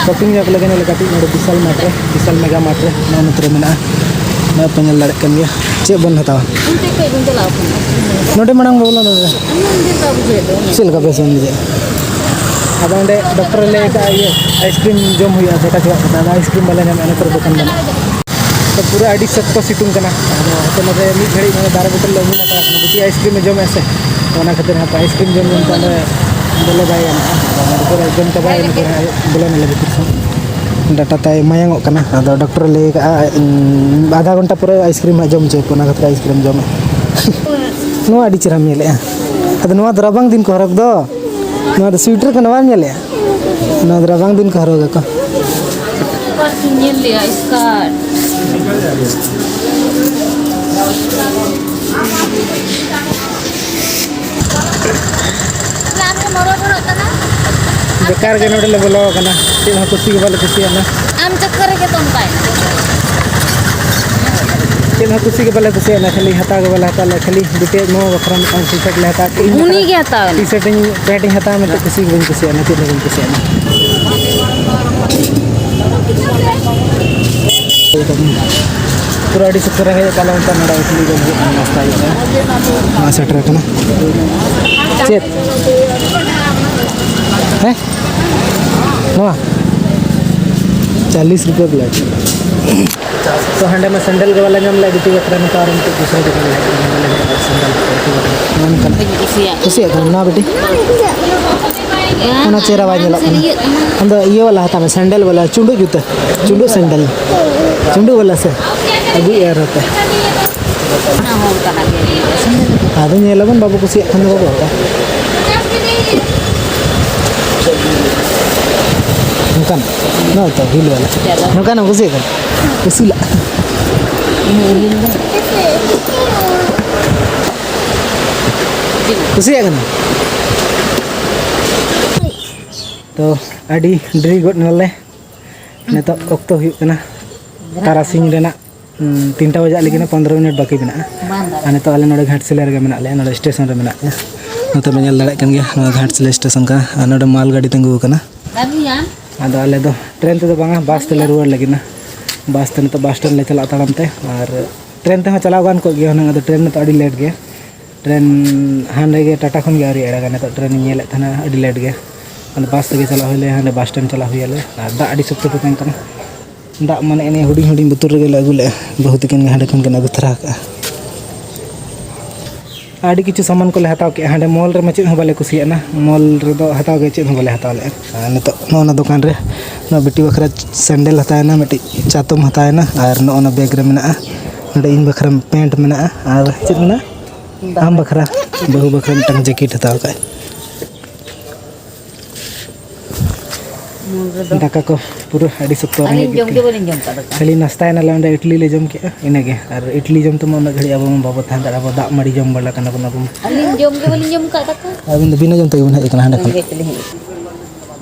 ᱥᱚᱯᱤᱝ ᱧᱚᱜ ᱞᱟᱹᱜᱤᱫ ᱱᱚᱰᱮ ᱠᱟᱹᱴᱤᱡ ᱱᱚᱰᱮ ᱵᱤᱥᱟᱞ ᱢᱟᱨᱴ ᱨᱮ, ᱵᱤᱥᱟᱞ ᱢᱮᱜᱟ ᱢᱟᱨᱴ ᱨᱮ, ᱱᱚᱣᱟ ᱱᱚᱛᱮ ᱨᱮ ᱢᱮᱱᱟᱜᱼᱟ᱾ ᱱᱚᱣᱟ ᱯᱮ ᱧᱮᱞ ᱫᱟᱲᱮᱭᱟᱜ ᱠᱟᱱ ᱜᱮᱭᱟ᱾ ᱪᱮᱫ ᱵᱚᱱ ᱦᱟᱛᱟᱣᱟ? ᱚᱱᱛᱮ ᱠᱷᱚᱡ ᱵᱚᱱ ᱪᱟᱞᱟᱣ ᱠᱟᱱᱟ᱾ ᱱᱚᱰᱮ ᱢᱟᱲᱟᱝ ᱵᱚ ᱵᱚᱞᱚᱱᱟ᱾ ᱚᱱᱟ ᱚᱸᱰᱮ ᱫᱚ ᱵᱩᱡᱷᱟᱹᱣ ᱫᱚ᱾ ᱪᱮᱫ ᱞᱮᱠᱟ ᱵᱮᱥ ᱵᱚᱱ ᱵᱩᱡᱷᱟᱹᱣᱟ? ᱟᱫᱚ ᱚᱸᱰᱮ ᱰᱚᱠᱴᱚᱨ ᱮ ᱞᱟᱹᱭ ᱟᱠᱟᱫᱼᱟ, ᱤᱭᱟᱹ, ᱟᱭᱤᱥᱠᱨᱤᱢ ᱡᱚᱢ ᱦᱩᱭᱩᱜᱼᱟ, ᱫᱟᱠᱟ ᱪᱟᱵᱟᱜ ᱠᱟᱛᱮ᱾ ᱟᱫᱚ ᱟᱭᱤᱥᱠᱨᱤᱢ ᱵᱟᱞᱮ ᱧᱟᱢᱮᱫᱼᱟ, ᱱᱚᱛᱮ ᱨᱮ ᱫᱚᱠᱟᱱ ᱵᱟᱹᱱᱩᱜᱼᱟ᱾ ᱛᱚ ᱯᱩᱨᱟᱹ ᱟᱹᱰᱤ ᱥᱚᱠᱛᱚ ᱥᱤᱛᱩᱝ ᱠᱟᱱᱟ᱾ ᱟᱫᱚ ᱦᱚᱭᱛᱳ ᱱᱚᱰᱮ ᱢᱤᱫ ᱜᱷᱟᱹᱲᱤᱡ ᱱᱚᱰᱮ ᱵᱟᱨᱚ ᱵᱳᱛᱚᱞ ᱞᱮ ᱩᱢᱩᱞ ᱦᱟᱛᱟᱲ ᱠᱟᱱᱟ, ᱵᱤᱴᱤ ᱟᱭᱤᱥᱠᱨᱤᱢ ᱮ ᱡᱚᱢᱮᱫᱼᱟ ᱥᱮ, ᱚᱱᱟ ᱠᱷᱟᱹᱛᱤᱨ ᱦᱟᱯᱮ ᱟᱭᱤᱥᱠᱨᱤᱢ ᱡᱚᱢ ᱡᱚᱢ ᱛᱮ ᱚᱸᱰᱮ ᱵᱚᱞᱚ ᱵᱟᱭ ᱜᱟᱱᱚᱜᱼᱟ᱾ ᱟᱫᱚ ᱚᱱᱟ ᱯᱚᱨᱮ ᱡᱚᱢ ᱪᱟᱵᱟᱭᱟ, ᱤᱱᱟᱹ ᱯᱚᱨᱮ ᱦᱟᱸᱜ ᱵᱚᱞᱚᱱᱟᱞᱮ ᱵᱷᱤᱛᱤᱨ ᱥᱮᱫ᱾ ᱰᱟᱴᱟ ᱛᱟᱭ ᱢᱟᱭᱟᱝᱚᱜ ᱠᱟᱱᱟ, ᱟᱫᱚ ᱰᱚᱠᱴᱚᱨ ᱮ ᱞᱟᱹᱭ ᱠᱟᱜᱼᱟ, ᱩᱸ, ᱟᱫᱷᱟ ᱜᱷᱚᱱᱴᱟ ᱯᱚᱨᱮ ᱟᱭᱤᱥᱠᱨᱤᱢ ᱦᱟᱸᱜ ᱡᱚᱢ ᱦᱚᱪᱚ ᱠᱚᱣᱟ, ᱚᱱᱟ ᱠᱷᱟᱹᱛᱤᱨ ᱟᱭᱤᱥᱠᱨᱤᱢ ᱡᱚᱢᱟ᱾ ᱱᱚᱣᱟ ᱟᱹᱰᱤ ᱪᱮᱦᱨᱟᱢ ᱧᱮᱞᱮᱜᱼᱟ᱾ ᱟᱫᱚ ᱱᱚᱣᱟ ᱫᱚ ᱨᱟᱵᱟᱝ ᱫᱤᱱ ᱠᱚ ᱦᱚᱨᱚᱜᱽ ᱫᱚ᱾ ᱱᱚᱣᱟ ᱫᱚ ᱥᱩᱭᱮᱴᱟᱨ ᱠᱟᱱᱟ, ᱵᱟᱢ ᱧᱮᱞᱮᱜᱼᱟ? ᱱᱚᱣᱟ ᱫᱚ ᱨᱟᱵᱟᱝ ᱫᱤᱱ ᱠᱚ ᱦᱚᱨᱚᱜᱽ ᱟᱠᱚ᱾ ᱚᱠᱟ ᱨᱮᱪᱚᱧ ᱧᱮᱞ ᱞᱮᱜᱼᱟ ᱥᱠᱟᱨᱴ᱾ ᱵᱮᱠᱟᱨ ᱜᱮ ᱱᱚᱰᱮ ᱞᱮ ᱵᱚᱞᱚ ᱟᱠᱟᱱᱟ, ᱪᱮᱫ ᱦᱚᱸ ᱠᱩᱥᱤ ᱜᱮ ᱵᱟᱞᱮ ᱠᱩᱥᱤᱭᱟᱜᱼᱟ᱾ ᱟᱢ ᱪᱚᱠᱠᱚᱨ ᱨᱮᱜᱮ ᱛᱚ ᱚᱱᱠᱟᱭ᱾ ᱪᱮᱫ ᱦᱚᱸ ᱠᱩᱥᱤ ᱜᱮ ᱵᱟᱞᱮ ᱠᱩᱥᱤᱭᱟᱜᱼᱟ, ᱠᱷᱟᱹᱞᱤ ᱦᱟᱛᱟᱣ ᱜᱮ ᱵᱟᱞᱮ ᱦᱟᱛᱟᱣ ᱞᱮᱫᱼᱟ, ᱠᱷᱟᱹᱞᱤ ᱵᱤᱴᱤ ᱟᱡ ᱢᱟᱢᱟ ᱵᱟᱠᱷᱨᱟ ᱢᱤᱫᱴᱟᱝ ᱴᱤ ᱥᱟᱨᱴ ᱞᱮ ᱦᱟᱛᱟᱣ ᱠᱮᱫᱼᱟ᱾ ᱤᱧ ᱩᱱᱤ ᱵᱟᱠᱷᱨᱟ ᱜᱮ ᱦᱟᱛᱟᱣ ᱮᱱᱟ᱾ ᱴᱤ ᱥᱟᱨᱴ ᱤᱧ, ᱯᱮᱱᱴ ᱤᱧ ᱦᱟᱛᱟᱣᱟ ᱢᱮᱱᱛᱮ ᱠᱩᱥᱤ ᱜᱮ ᱵᱟᱹᱧ ᱠᱩᱥᱤᱭᱟᱜᱼᱟ, ᱚᱱᱟ ᱪᱮᱫ ᱦᱚᱸ ᱵᱟᱹᱧ ᱠᱩᱥᱤᱭᱟᱜᱼᱟ᱾ ᱯᱩᱨᱟᱹ ᱟᱹᱰᱤ ᱥᱚᱠᱛᱚ ᱨᱮᱸᱜᱮᱡ ᱠᱟᱜ ᱞᱮ ᱢᱮᱱᱛᱮ ᱱᱚᱰᱮ ᱤᱰᱞᱤ ᱡᱚᱢ ᱦᱩᱭᱩᱜ ᱠᱟᱱᱟ, ᱱᱟᱥᱛᱟ ᱦᱩᱭᱩᱜ ᱠᱟᱱᱟ᱾ ᱱᱚᱣᱟ ᱥᱮᱴᱮᱨ ᱟᱠᱟᱱᱟ᱾ ᱪᱮᱫ? ᱦᱮᱸ? ᱱᱚᱣᱟ? ᱪᱟᱞᱤᱥ ᱨᱩᱯᱤᱭᱟ ᱯᱞᱮᱴ᱾ ᱛᱚ ᱦᱟᱸᱰᱮ ᱢᱟ ᱥᱮᱱᱰᱮᱞ ᱜᱮ ᱵᱟᱞᱮ ᱧᱟᱢ ᱞᱮᱫ, ᱵᱤᱴᱤ ᱵᱟᱠᱷᱨᱟ ᱱᱤᱛᱚᱜ ᱟᱨ ᱢᱤᱫᱴᱮᱡ ᱫᱩᱥᱨᱟ ᱫᱚᱠᱟᱱ ᱞᱮ ᱦᱮᱡ ᱠᱟᱱᱟ, ᱵᱟᱞᱮ ᱧᱟᱢ ᱞᱮᱫ ᱥᱮᱱᱰᱮᱞ ᱠᱚ᱾ ᱱᱚᱜᱼᱚ ᱱᱚᱝᱠᱟᱱᱟᱜ᱾ ᱵᱟᱹᱧ ᱠᱩᱥᱤᱭᱟᱜ᱾ ᱠᱩᱥᱤᱭᱟᱜ ᱠᱟᱱᱟ ᱱᱚᱣᱟ ᱵᱤᱴᱤ? ᱵᱟᱝ᱾ ᱚᱱᱟ ᱪᱮᱦᱨᱟ ᱵᱟᱭ ᱧᱮᱞᱚᱜ ᱠᱟᱱᱟ᱾ ᱤᱭᱟᱹᱜ ᱠᱟᱱᱟ᱾ ᱟᱢ ᱫᱚ ᱤᱭᱟᱹ ᱵᱟᱞᱟ ᱦᱟᱛᱟᱣ ᱢᱮ, ᱥᱮᱱᱰᱮᱞ ᱵᱟᱞᱟ, ᱪᱩᱸᱰᱩ ᱡᱩᱛᱟᱹ, ᱪᱩᱸᱰᱩ ᱥᱮᱱᱰᱮᱞ, ᱪᱩᱸᱰᱩ ᱵᱟᱞᱟ ᱥᱮ? ᱟᱹᱜᱩᱭᱮᱫᱼᱟ ᱟᱨ ᱦᱟᱯᱮ᱾ ᱚᱱᱟ ᱦᱚᱸ ᱚᱱᱠᱟᱱᱟᱜ ᱜᱮ᱾ ᱟᱫᱚ ᱧᱮᱞ ᱟᱵᱚᱱ, ᱵᱟᱵᱚ ᱠᱩᱥᱤᱭᱟᱜ ᱠᱷᱟᱱ ᱫᱚ ᱵᱟᱵᱚ ᱦᱟᱛᱟᱣᱟ᱾ ᱱᱚᱝᱠᱟᱱ, ᱱᱚᱜᱼᱚᱭ ᱛᱚ, ᱦᱤᱞ ᱵᱟᱞᱟ᱾ ᱱᱚᱝᱠᱟᱱ ᱮᱢ ᱠᱩᱥᱤᱭᱟᱜ ᱠᱟᱱᱟ? ᱩᱥᱩᱞᱟᱜ᱾ ᱠᱩᱥᱤᱭᱟᱜ ᱠᱟᱱᱟ? ᱛᱚ, ᱟᱹᱰᱤ ᱰᱮᱨᱤ ᱜᱚᱫ ᱱᱟᱞᱮ᱾ ᱱᱤᱛᱚᱜ ᱚᱠᱛᱚ ᱦᱩᱭᱩᱜ ᱠᱟᱱᱟ ᱛᱟᱨᱟᱥᱤᱧ ᱨᱮᱱᱟᱜ, ᱩᱸ, ᱛᱤᱱᱴᱟ ᱵᱟᱡᱟᱜ ᱞᱟᱹᱜᱤᱫ ᱯᱚᱱᱫᱽᱨᱚ ᱢᱤᱱᱤᱴ ᱵᱟᱹᱠᱤ ᱢᱮᱱᱟᱜᱼᱟ᱾ ᱟᱨ ᱱᱤᱛᱚᱜ ᱟᱞᱮ ᱱᱚᱰᱮ ᱜᱷᱟᱴᱥᱤᱞᱟᱹ ᱨᱮᱜᱮ ᱢᱮᱱᱟᱜ ᱞᱮᱭᱟ, ᱱᱚᱰᱮ ᱥᱴᱮᱥᱚᱱ ᱨᱮ ᱢᱮᱱᱟᱜ ᱞᱮᱭᱟ᱾ ᱱᱚᱛᱮ ᱯᱮ ᱧᱮᱞ ᱫᱟᱲᱮᱭᱟᱜ ᱠᱟᱱ ᱜᱮᱭᱟ, ᱱᱚᱣᱟ ᱜᱷᱟᱴᱥᱤᱞᱟᱹ ᱥᱴᱮᱥᱚᱱ ᱠᱟᱱᱟ ᱟᱨ ᱱᱚᱰᱮ ᱢᱟᱞ ᱜᱟᱹᱰᱤ ᱛᱤᱸᱜᱩ ᱟᱠᱟᱱᱟ᱾ ᱟᱫᱚ ᱟᱞᱮ ᱫᱚ ᱴᱨᱮᱱ ᱛᱮᱫᱚ ᱵᱟᱝᱟ, ᱵᱟᱥ ᱛᱮᱞᱮ ᱨᱩᱣᱟᱹᱲ ᱞᱟᱹᱜᱤᱫ ᱱᱟ᱾ ᱵᱟᱥ ᱛᱮ ᱱᱤᱛᱚᱜ ᱵᱟᱥ ᱥᱴᱮᱱᱰ ᱞᱮ ᱪᱟᱞᱟᱜᱼᱟ ᱛᱟᱲᱟᱢ ᱛᱮ᱾ ᱟᱨ ᱴᱨᱮᱱ ᱛᱮᱦᱚᱸ ᱪᱟᱞᱟᱣ ᱜᱟᱱ ᱠᱚᱜ ᱜᱮᱭᱟ ᱦᱩᱱᱟᱹᱝ, ᱟᱫᱚ ᱴᱨᱮᱱ ᱱᱤᱛᱚᱜ ᱟᱹᱰᱤ ᱞᱮᱴ ᱜᱮᱭᱟ᱾ ᱴᱨᱮᱱ ᱦᱟᱸᱰᱮ ᱜᱮ ᱴᱟᱴᱟ ᱠᱷᱚᱱ ᱜᱮ ᱟᱹᱣᱨᱤ ᱟᱲᱟᱜᱟ, ᱱᱤᱛᱚᱜ ᱴᱨᱮᱱ ᱤᱧ ᱧᱮᱞᱮᱫ ᱛᱟᱦᱮᱱᱟ ᱟᱹᱰᱤ ᱞᱮᱴ ᱜᱮ᱾ ᱟᱫᱚ ᱵᱟᱥ ᱛᱮᱜᱮ ᱪᱟᱞᱟᱜ ᱦᱩᱭ ᱞᱮᱭᱟ, ᱦᱟᱸᱰᱮ ᱵᱟᱥ ᱥᱴᱮᱱᱰ ᱪᱟᱞᱟᱜ ᱦᱩᱭ ᱟᱞᱮ᱾ ᱟᱨ ᱫᱟᱜ ᱟᱹᱰᱤ ᱥᱚᱠᱛᱚ ᱛᱮᱛᱟᱝ ᱠᱟᱱᱟ᱾ ᱫᱟᱜ ᱢᱟᱱᱮ ᱱᱤᱭᱟᱹ ᱦᱩᱰᱤᱧ ᱦᱩᱰᱤᱧ ᱵᱳᱛᱚᱞ ᱨᱮᱜᱮ ᱞᱮ ᱟᱹᱜᱩ ᱞᱮᱜᱼᱟ, ᱵᱟᱹᱦᱩ ᱛᱟᱹᱠᱤᱱ ᱜᱮ ᱦᱟᱸᱰᱮ ᱠᱷᱚᱱ ᱠᱤᱱ ᱟᱹᱜᱩ ᱛᱚᱨᱟ ᱟᱠᱟᱜᱼᱟ᱾ ᱟᱹᱰᱤ ᱠᱤᱪᱷᱩ ᱥᱟᱢᱟᱱ ᱠᱚᱞᱮ ᱦᱟᱛᱟᱣ ᱠᱮᱜᱼᱟ᱾ ᱦᱟᱸᱰᱮ ᱢᱚᱞ ᱨᱮᱢᱟ ᱪᱮᱫ ᱦᱚᱸ ᱵᱟᱞᱮ ᱠᱩᱥᱤᱭᱟᱜᱼᱟ, ᱢᱚᱞ ᱨᱮᱫᱚ ᱦᱟᱛᱟᱣ ᱜᱮ ᱪᱮᱫ ᱦᱚᱸ ᱵᱟᱞᱮ ᱦᱟᱛᱟᱣ ᱞᱮᱜᱼᱟ᱾ ᱟᱨ ᱱᱤᱛᱚᱜ ᱱᱚᱜᱼᱚ ᱱᱚᱣᱟ ᱫᱚᱠᱟᱱ ᱨᱮ ᱱᱚᱣᱟ ᱵᱤᱴᱤ ᱵᱟᱠᱷᱨᱟ ᱥᱮᱱᱰᱮᱞ ᱦᱟᱛᱟᱣᱮᱱᱟ, ᱢᱤᱫᱴᱤᱡ ᱪᱟᱛᱚᱢ ᱦᱟᱛᱟᱣᱮᱱᱟ, ᱟᱨ ᱱᱚᱜᱼᱚ ᱱᱚᱣᱟ ᱵᱮᱜᱽ ᱨᱮ ᱢᱮᱱᱟᱜᱼᱟ ᱱᱚᱰᱮ ᱤᱧ ᱵᱟᱠᱷᱨᱟ ᱯᱮᱱᱴ ᱢᱮᱱᱟᱜᱼᱟ, ᱟᱨ ᱪᱮᱫ ᱢᱮᱱᱟᱜᱼᱟ? ᱟᱢ ᱵᱟᱠᱷᱨᱟ, ᱵᱟᱹᱦᱩ ᱵᱟᱠᱷᱨᱟ ᱢᱤᱫᱴᱟᱝ ᱡᱮᱠᱮᱴ ᱦᱟᱛᱟᱣ ᱠᱟᱜᱼᱟᱭ᱾ ᱢᱚᱞ ᱨᱮᱫᱚ ᱫᱟᱠᱟ ᱠᱚ ᱯᱩᱨᱟᱹ ᱟᱹᱰᱤ ᱥᱚᱠᱛᱚ ᱟᱹᱞᱤᱧ ᱨᱮᱸᱜᱮᱡ ᱡᱚᱢ ᱜᱮ ᱠᱮᱫ ᱵᱟᱹᱞᱤᱧ ᱡᱚᱢ ᱠᱟᱜ ᱫᱟᱠᱟ᱾ ᱠᱷᱟᱹᱞᱤ ᱱᱟᱥᱛᱟᱭᱮᱱᱟᱞᱮ ᱚᱸᱰᱮ, ᱤᱰᱞᱤ ᱞᱮ ᱡᱚᱢ ᱠᱮᱜᱼᱟ, ᱤᱱᱟᱹᱜᱮ᱾ ᱟᱨ ᱤᱰᱞᱤ ᱡᱚᱢ ᱛᱮᱢᱟ ᱩᱱᱟᱹᱜ ᱜᱷᱟᱹᱲᱤᱡ ᱟᱵᱚ ᱢᱟ ᱵᱟᱵᱚ ᱛᱟᱦᱮᱸ ᱫᱟᱲᱮᱭᱟᱜᱼᱟ, ᱟᱵᱚ ᱫᱟᱜ ᱢᱟᱹᱲᱤ ᱡᱚᱢ ᱵᱟᱞᱟ ᱠᱟᱱᱟ ᱵᱚᱱ ᱟᱵᱚ ᱢᱟ᱾ ᱟᱹᱞᱤᱧ ᱡᱚᱢ ᱜᱮ ᱵᱟᱹᱞᱤᱧ ᱡᱚᱢ ᱠᱟᱜ ᱫᱟᱠᱟ᱾ ᱟᱹᱵᱤᱱ ᱫᱚ ᱵᱤᱱᱟᱹ ᱡᱚᱢ ᱛᱮᱜᱮ ᱵᱤᱱ ᱦᱮᱡ ᱟᱠᱟᱱᱟ ᱦᱟᱸᱰᱮ ᱠᱷᱚᱱ? ᱨᱮᱸᱜᱮᱡ ᱛᱮᱞᱤᱧ ᱦᱮᱡ ᱟᱠᱟᱱᱟ᱾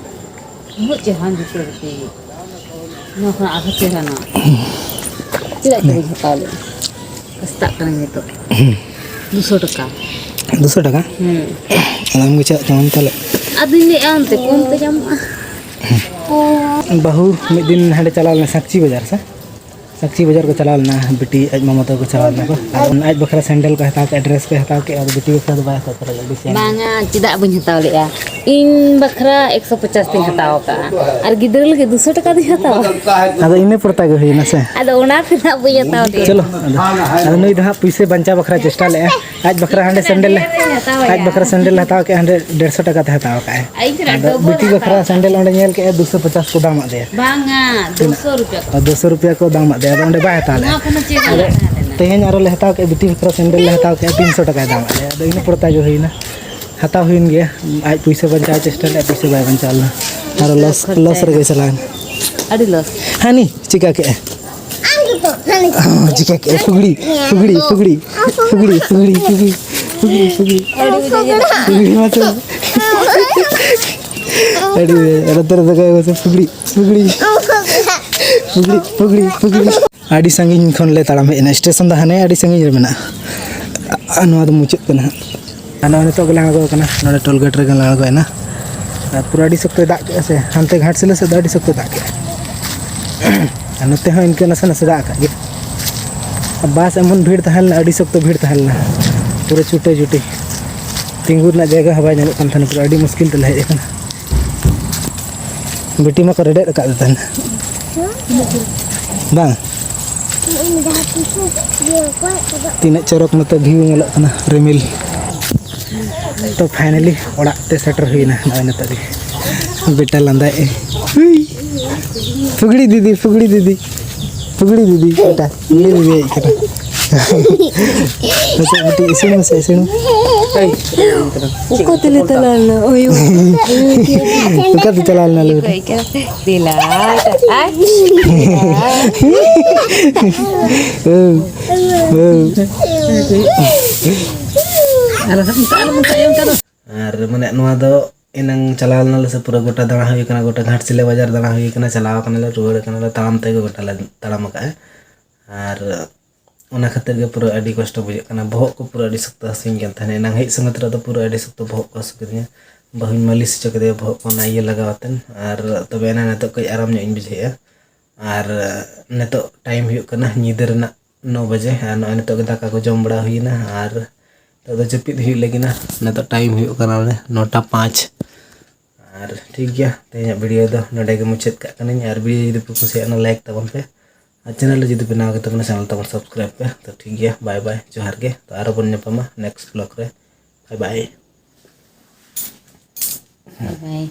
ᱩᱱᱟᱹᱜ ᱪᱮᱦᱨᱟᱱ ᱡᱩᱛᱟᱹ ᱵᱤᱴᱤ᱾ ᱱᱚᱣᱟ ᱠᱷᱚᱱᱟᱜ ᱟᱨᱦᱚᱸ ᱪᱮᱦᱨᱟᱱᱟ᱾ ᱪᱮᱫᱟᱜ ᱪᱚ ᱵᱟᱹᱧ ᱦᱟᱛᱟᱣ ᱞᱮᱫᱼᱟ? ᱥᱮᱛᱟᱜ ᱠᱟᱱᱟ ᱱᱤᱛᱚᱜ᱾ ᱫᱩᱥᱚ ᱴᱟᱠᱟ᱾ ᱫᱩᱥᱚ ᱴᱟᱠᱟ? ᱦᱩᱸ᱾ ᱟᱫᱚ ᱟᱢ ᱜᱮ ᱪᱮᱫ ᱛᱟᱢᱟᱢ ᱛᱟᱦᱚᱞᱮ? ᱟᱫᱚᱧ ᱞᱟᱹᱭᱮᱫᱼᱟ, ᱚᱱᱛᱮ ᱠᱚᱢ ᱛᱮ ᱧᱟᱢᱚᱜᱼᱟ᱾ ᱵᱟᱹᱦᱩ ᱢᱤᱫ ᱫᱤᱱ ᱦᱟᱸᱰᱮ ᱪᱟᱞᱟᱣ ᱞᱮᱱᱟ ᱥᱟᱠᱪᱤ ᱵᱟᱡᱟᱨ ᱥᱮ? ᱥᱟᱠᱪᱤ ᱵᱟᱡᱟᱨ ᱠᱚ ᱪᱟᱞᱟᱣ ᱞᱮᱱᱟ, ᱵᱤᱴᱤ ᱟᱡ ᱢᱟᱢᱟ ᱛᱟᱠᱚ ᱠᱚ ᱪᱟᱞᱟᱣ ᱞᱮᱱᱟ ᱠᱚ᱾ ᱟᱫᱚ ᱟᱡ ᱵᱟᱠᱷᱨᱟ ᱥᱮᱱᱰᱮᱞ ᱠᱚ ᱦᱟᱛᱟᱣ ᱠᱮᱫᱼᱟ, ᱰᱨᱮᱥ ᱠᱚᱭ ᱦᱟᱛᱟᱣ ᱠᱮᱫᱼᱟ, ᱟᱫᱚ ᱵᱤᱴᱤ ᱵᱟᱠᱷᱨᱟ ᱫᱚ ᱵᱟᱭ ᱦᱟᱛᱟᱣ ᱛᱟᱨᱟ ᱞᱮᱫᱼᱟ, ᱵᱮᱥᱤ ᱟᱭᱢᱟ᱾ ᱵᱟᱝᱟ, ᱪᱮᱫᱟᱜ ᱵᱟᱹᱧ ᱦᱟᱛᱟᱣ ᱞᱮᱫᱼᱟ? ᱤᱧ ᱵᱟᱠᱷᱨᱟ ᱮᱠᱥᱚ ᱯᱚᱪᱟᱥ ᱛᱤᱧ ᱦᱟᱛᱟᱣ ᱟᱠᱟᱫᱼᱟ, ᱟᱨ ᱜᱤᱫᱽᱨᱟᱹ ᱞᱟᱹᱜᱤᱫ ᱫᱩᱥᱚ ᱴᱟᱠᱟ ᱫᱚᱧ ᱦᱟᱛᱟᱣᱟ? ᱟᱫᱚ ᱤᱱᱟᱹ ᱯᱚᱲᱛᱟ ᱜᱮ ᱦᱩᱭᱱᱟ ᱥᱮ? ᱟᱫᱚ ᱚᱱᱟ ᱛᱮᱱᱟᱜ ᱵᱟᱹᱧ ᱦᱟᱛᱟᱣ ᱞᱮᱫᱼᱟ᱾ ᱪᱚᱞᱚ, ᱟᱫᱚ, ᱟᱫᱚ ᱱᱩᱭ ᱫᱚ ᱦᱟᱸᱜ ᱯᱩᱭᱥᱟᱹ ᱵᱟᱧᱪᱟᱣ ᱵᱟᱠᱷᱨᱟ ᱪᱮᱥᱴᱟ ᱞᱮᱫᱼᱟ᱾ ᱟᱡ ᱵᱟᱠᱷᱨᱟ ᱦᱟᱸᱰᱮ ᱥᱮᱱᱰᱮᱞ ᱞᱮ, ᱟᱡ ᱵᱟᱠᱷᱨᱟ ᱥᱮᱱᱰᱮᱞ ᱞᱮ ᱦᱟᱛᱟᱣ ᱠᱮᱫᱼᱟ, ᱦᱟᱸᱰᱮ ᱰᱮᱲᱥᱚ ᱴᱟᱠᱟ ᱛᱮ ᱦᱟᱛᱟᱣ ᱠᱟᱜᱼᱟᱭ᱾ ᱤᱧ ᱴᱷᱮᱱ ᱟᱫᱚ ᱰᱚᱵᱚᱞ ᱵᱤᱴᱤ ᱦᱟᱛᱟᱣ ᱵᱟᱠᱷᱨᱟ ᱠᱟᱜᱼᱟ᱾ ᱥᱮᱱᱰᱮᱞ ᱚᱸᱰᱮ ᱧᱮᱞ ᱠᱮᱫᱼᱟ, ᱫᱩᱥᱚ ᱯᱚᱪᱟᱥ ᱠᱚ ᱫᱟᱢ ᱟᱫᱮᱭᱟ᱾ ᱵᱟᱝᱟ, ᱛᱤᱱᱟᱹᱜ? ᱫᱩᱥᱚ ᱨᱩᱯᱤᱭᱟ ᱠᱚ᱾ ᱟᱨ ᱫᱩᱥᱚ ᱨᱩᱯᱤᱭᱟ ᱠᱚ ᱫᱟᱢ ᱟᱫᱮᱭᱟ, ᱟᱫᱚ ᱚᱸᱰᱮ ᱵᱟᱭ ᱦᱟᱛᱟᱣ ᱞᱮᱫᱼᱟ᱾ ᱱᱚᱣᱟ ᱠᱷᱚᱱ ᱦᱚᱸ ᱪᱮᱫ ᱟᱫᱚ ᱵᱟᱝ ᱛᱟᱦᱮᱸ ᱞᱮᱱᱟ? ᱛᱮᱦᱮᱧ ᱟᱨᱚ ᱞᱮ ᱦᱟᱛᱟᱣ ᱠᱮᱫᱼᱟ, ᱵᱤᱴᱤ ᱵᱟᱠᱷᱨᱟ ᱥᱮᱱᱰᱮᱞ ᱞᱮ ᱦᱟᱛᱟᱣ ᱠᱮᱫᱼᱟ, ᱛᱤᱱᱥᱚ ᱴᱟᱠᱟᱭ ᱫᱟᱢ ᱟᱫ ᱞᱮᱭᱟ᱾ ᱟᱫᱚ ᱤᱱᱟᱹ ᱯᱚᱲᱛᱟ ᱜᱮ ᱦᱩᱭᱱᱟ, ᱦᱟᱛᱟᱣ ᱦᱩᱭᱮᱱ ᱜᱮᱭᱟ᱾ ᱟᱡ ᱯᱩᱭᱥᱟᱹ ᱵᱟᱧᱪᱟᱣ ᱪᱮᱥᱴᱟ ᱞᱮᱫᱼᱟ, ᱯᱩᱭᱥᱟᱹ ᱵᱟᱭ ᱵᱟᱧᱪᱟᱣ ᱞᱮᱱᱟ, ᱟᱨᱚ ᱞᱚᱥ, ᱞᱚᱥ ᱨᱮᱜᱮ ᱪᱟᱞᱟᱣᱮᱱᱟ᱾ ᱟᱹᱰᱤ ᱞᱚᱥ᱾ ᱦᱟᱹᱱᱤ ᱪᱤᱠᱟ ᱠᱮᱜᱼᱟ? ᱚ, ᱪᱤᱠᱟ ᱠᱮᱜᱼᱟ? ᱯᱷᱩᱜᱲᱤ, ᱯᱷᱩᱜᱲᱤ, ᱯᱷᱩᱜᱲᱤ᱾ ᱯᱷᱩᱜᱲᱤ, ᱯᱷᱩᱜᱲᱤ, ᱯᱷᱩᱜᱲᱤ᱾ ᱯᱷᱩᱜᱲᱤ, ᱯᱷᱩᱜᱲᱤ᱾ ᱯᱷᱩᱜᱲᱤ ᱢᱟ ᱪᱚ᱾ ᱟᱹᱰᱤ ᱵᱮᱥ᱾ ᱱᱚᱛᱮ ᱨᱮᱫᱚ ᱠᱚ ᱢᱮᱥᱮ ᱯᱷᱩᱜᱲᱤ, ᱯᱷᱩᱜᱲᱤ᱾ ᱯᱷᱩᱜᱲᱤ, ᱯᱷᱩᱜᱲᱤ, ᱯᱷᱩᱜᱲᱤ᱾ ᱟᱹᱰᱤ ᱥᱟᱺᱜᱤᱧ ᱠᱷᱚᱱ ᱞᱮ ᱛᱟᱲᱟᱢ ᱦᱮᱡ ᱮᱱᱟ᱾ ᱥᱴᱮᱥᱚᱱ ᱫᱚ ᱦᱟᱱᱮ ᱟᱹᱰᱤ ᱥᱟᱺᱜᱤᱧ ᱨᱮ ᱢᱮᱱᱟᱜᱼᱟ᱾ ᱟᱨ ᱱᱚᱣᱟ ᱫᱚ ᱢᱩᱪᱟᱹᱫ ᱠᱟᱱᱟ ᱦᱟᱸᱜ᱾ ᱟᱨ ᱱᱚᱜᱼᱚᱭ ᱱᱤᱛᱚᱜ ᱜᱮᱞᱮ ᱟᱬᱜᱚ ᱟᱠᱟᱱᱟ, ᱱᱚᱰᱮ ᱴᱳᱞ ᱜᱮᱴ ᱨᱮᱜᱮ ᱞᱮ ᱟᱬᱜᱚᱭᱮᱱᱟ᱾ ᱟᱨ ᱯᱩᱨᱟᱹ ᱟᱹᱰᱤ ᱥᱚᱠᱛᱚᱭ ᱫᱟᱜ ᱠᱮᱫᱼᱟ ᱥᱮ, ᱦᱟᱱᱛᱮ ᱜᱷᱟᱴᱥᱤᱞᱟᱹ ᱥᱮᱫ ᱫᱚ ᱟᱹᱰᱤ ᱥᱚᱠᱛᱚᱭ ᱫᱟᱜ ᱠᱮᱫᱼᱟ᱾ ᱟᱨ ᱱᱚᱛᱮ ᱦᱚᱸ ᱤᱱᱠᱟᱹ ᱱᱟᱥᱮ ᱱᱟᱥᱮ ᱫᱟᱜ ᱟᱠᱟᱫ ᱜᱮ᱾ ᱟᱨ ᱵᱟᱥ ᱮᱢᱚᱱ ᱵᱷᱤᱲ ᱛᱟᱦᱮᱸ ᱞᱮᱱᱟ, ᱟᱹᱰᱤ ᱥᱚᱠᱛᱚ ᱵᱷᱤᱲ ᱛᱟᱦᱮᱸ ᱞᱮᱱᱟ, ᱯᱩᱨᱟᱹ ᱪᱩᱴᱟᱹ ᱪᱩᱴᱤ, ᱛᱤᱸᱜᱩ ᱨᱮᱱᱟᱜ ᱡᱟᱭᱜᱟ ᱦᱚᱸ ᱵᱟᱭ ᱧᱟᱢᱚᱜ ᱠᱟᱱ ᱛᱟᱦᱮᱱᱟ, ᱯᱩᱨᱟᱹ ᱟᱹᱰᱤ ᱢᱩᱥᱠᱤᱞ ᱛᱮᱞᱮ ᱦᱮᱡ ᱟᱠᱟᱱᱟ᱾ ᱵᱤᱴᱤ ᱢᱟᱠᱚ ᱨᱮᱰᱮᱫ ᱟᱠᱟᱫ ᱛᱟᱦᱮᱱᱟ, ᱵᱟᱝ? ᱛᱤᱱᱟᱹᱜ ᱪᱚᱨᱚᱠ ᱱᱚᱛᱮ ᱵᱷᱤᱭᱩ ᱧᱮᱞᱚᱜ ᱠᱟᱱᱟ, ᱨᱤᱢᱤᱞ᱾ ᱛᱚ finally ᱚᱲᱟᱜ ᱛᱮ ᱥᱮᱴᱮᱨ ᱦᱩᱭᱱᱟ ᱱᱚᱜᱼᱚᱭ ᱱᱤᱛᱚᱜ ᱜᱮ᱾ ᱵᱮᱴᱟ ᱞᱟᱸᱫᱟᱭᱮᱫ ᱟᱭ᱾ ᱦᱩᱭ᱾ ᱯᱷᱩᱜᱲᱤ ᱫᱤᱫᱤ, ᱯᱷᱩᱜᱲᱤ ᱫᱤᱫᱤ, ᱯᱷᱩᱜᱲᱤ ᱫᱤᱫᱤ, ᱵᱮᱴᱟ, ᱯᱷᱩᱜᱲᱤ ᱫᱤᱫᱤ ᱦᱮᱡ ᱠᱟᱱᱟ᱾ ᱢᱟᱥᱮ ᱵᱤᱴᱤ ᱤᱥᱤᱱ ᱢᱮᱥᱮ, ᱤᱥᱤᱱ ᱢᱮ᱾ ᱚᱠᱟ ᱛᱮᱞᱮ ᱪᱟᱞᱟᱣ ᱞᱮᱱᱟ? ᱚᱭᱳ᱾ ᱚᱠᱟ ᱛᱮ ᱪᱟᱞᱟᱣ ᱞᱮᱱᱟ ᱞᱟᱹᱭ ᱢᱮ? ᱫᱮᱞᱟ᱾ ᱟᱭ᱾ ᱦᱮᱸ᱾ ᱦᱮᱸ᱾ ᱟᱨ ᱢᱟᱱᱮ ᱱᱚᱣᱟ ᱫᱚ ᱮᱱᱟᱝ ᱪᱟᱞᱟᱣ ᱞᱮᱱᱟᱞᱮ ᱥᱮ ᱯᱩᱨᱟᱹ ᱜᱚᱴᱟ ᱫᱟᱬᱟ ᱦᱩᱭ ᱠᱟᱱᱟ, ᱜᱚᱴᱟ ᱜᱷᱟᱴᱥᱤᱞᱟᱹ ᱵᱟᱡᱟᱨ ᱫᱟᱬᱟ ᱦᱩᱭ ᱠᱟᱱᱟ, ᱪᱟᱞᱟᱣ ᱠᱟᱱᱟᱞᱮ, ᱨᱩᱣᱟᱹᱲ ᱠᱟᱱᱟᱞᱮ, ᱛᱟᱲᱟᱢ ᱛᱮᱜᱮ ᱜᱚᱴᱟ ᱞᱮ ᱛᱟᱲᱟᱢ ᱟᱠᱟᱫᱼᱟ᱾ ᱟᱨ ᱚᱱᱟ ᱠᱷᱟᱹᱛᱤᱨ ᱜᱮ ᱯᱩᱨᱟᱹ ᱟᱹᱰᱤ ᱠᱚᱥᱴᱚ ᱵᱩᱡᱷᱟᱹᱜ ᱠᱟᱱᱟ, ᱵᱚᱦᱚᱜ ᱠᱚ ᱯᱩᱨᱟᱹ ᱟᱹᱰᱤ ᱥᱚᱠᱛᱚ ᱦᱟᱹᱥᱩᱧ ᱠᱟᱱ ᱛᱟᱦᱮᱱᱟ᱾ ᱮᱱᱟᱝ ᱦᱮᱡ ᱥᱚᱸᱜᱮ ᱛᱚᱨᱟ ᱫᱚ ᱯᱩᱨᱟᱹ ᱟᱹᱰᱤ ᱥᱚᱠᱛᱚ ᱵᱚᱦᱚᱜ ᱠᱚ ᱦᱟᱹᱥᱩ ᱠᱤᱫᱤᱧᱟ, ᱵᱟᱹᱦᱩᱧ ᱢᱟᱹᱞᱤᱥ ᱦᱚᱪᱚ ᱠᱮᱫᱮᱭᱟ ᱵᱚᱦᱚᱜ ᱠᱚ ᱚᱱᱟ ᱤᱭᱟᱹ ᱞᱟᱜᱟᱣ ᱟᱛᱮᱱ᱾ ᱟᱨ ᱛᱚᱵᱮ ᱮᱱᱟᱝ ᱱᱤᱛᱚᱜ ᱠᱟᱹᱡ ᱟᱨᱟᱢ ᱧᱚᱜ ᱤᱧ ᱵᱩᱡᱷᱟᱹᱣᱮᱫᱼᱟ᱾ ᱟᱨ ᱱᱤᱛᱚᱜ ᱴᱟᱭᱤᱢ ᱦᱩᱭᱩᱜ ᱠᱟᱱᱟ ᱧᱤᱫᱟᱹ ᱨᱮᱱᱟᱜ ᱱᱚ ᱵᱟᱡᱮ, ᱟᱨ ᱱᱚᱜᱼᱚᱭ ᱱᱤᱛᱚᱜ ᱜᱮ ᱫᱟᱠᱟ ᱠᱚ ᱡᱚᱢ ᱵᱟᱲᱟ ᱦᱩᱭᱮᱱᱟ, ᱟᱨ ᱱᱤᱛᱚᱜ ᱫᱚ ᱡᱟᱹᱯᱤᱫ ᱦᱩᱭᱩᱜ ᱞᱟᱹᱜᱤᱫ ᱱᱟ᱾ ᱱᱤᱛᱚᱜ ᱴᱟᱭᱤᱢ ᱦᱩᱭᱩᱜ ᱠᱟᱱᱟ ᱱᱚᱰᱮ ᱱᱚᱴᱟ ᱯᱟᱸᱪ᱾ ᱟᱨ ᱴᱷᱤᱠ ᱜᱮᱭᱟ, ᱛᱮᱦᱮᱧᱟᱜ ᱵᱷᱤᱰᱤᱭᱳ ᱫᱚ ᱱᱚᱰᱮ ᱜᱮ ᱢᱩᱪᱟᱹᱫ ᱠᱟᱜ ᱠᱟᱹᱱᱟᱹᱧ᱾ ᱟᱨ ᱵᱷᱤᱰᱤᱭᱳ ᱡᱩᱫᱤ ᱯᱮ ᱠᱩᱥᱤᱭᱟᱜᱼᱟ, ᱚᱱᱟ ᱞᱟᱭᱤᱠ ᱛᱟᱵᱚᱱ ᱯᱮ, ᱟᱨ ᱪᱮᱱᱮᱞ ᱨᱮ ᱡᱩᱫᱤ ᱯᱮ ᱱᱟᱣᱟ ᱜᱮ ᱛᱟᱵᱚᱱᱟ, ᱪᱮᱱᱮᱞ ᱛᱟᱵᱚᱱ ᱥᱟᱵᱥᱠᱨᱟᱭᱤᱵ ᱯᱮ᱾ ᱛᱚ ᱴᱷᱤᱠ ᱜᱮᱭᱟ, ᱵᱟᱭ ᱵᱟᱭ, ᱡᱚᱦᱟᱨ ᱜᱮ᱾ ᱛᱚ ᱟᱨᱚ ᱵᱚᱱ ᱧᱟᱯᱟᱢᱟ ᱱᱮᱠᱥᱴ ᱵᱞᱚᱜ ᱨᱮ᱾ ᱵᱟᱭ ᱵᱟᱭ᱾ ᱵᱟᱭ ᱵᱟᱭ᱾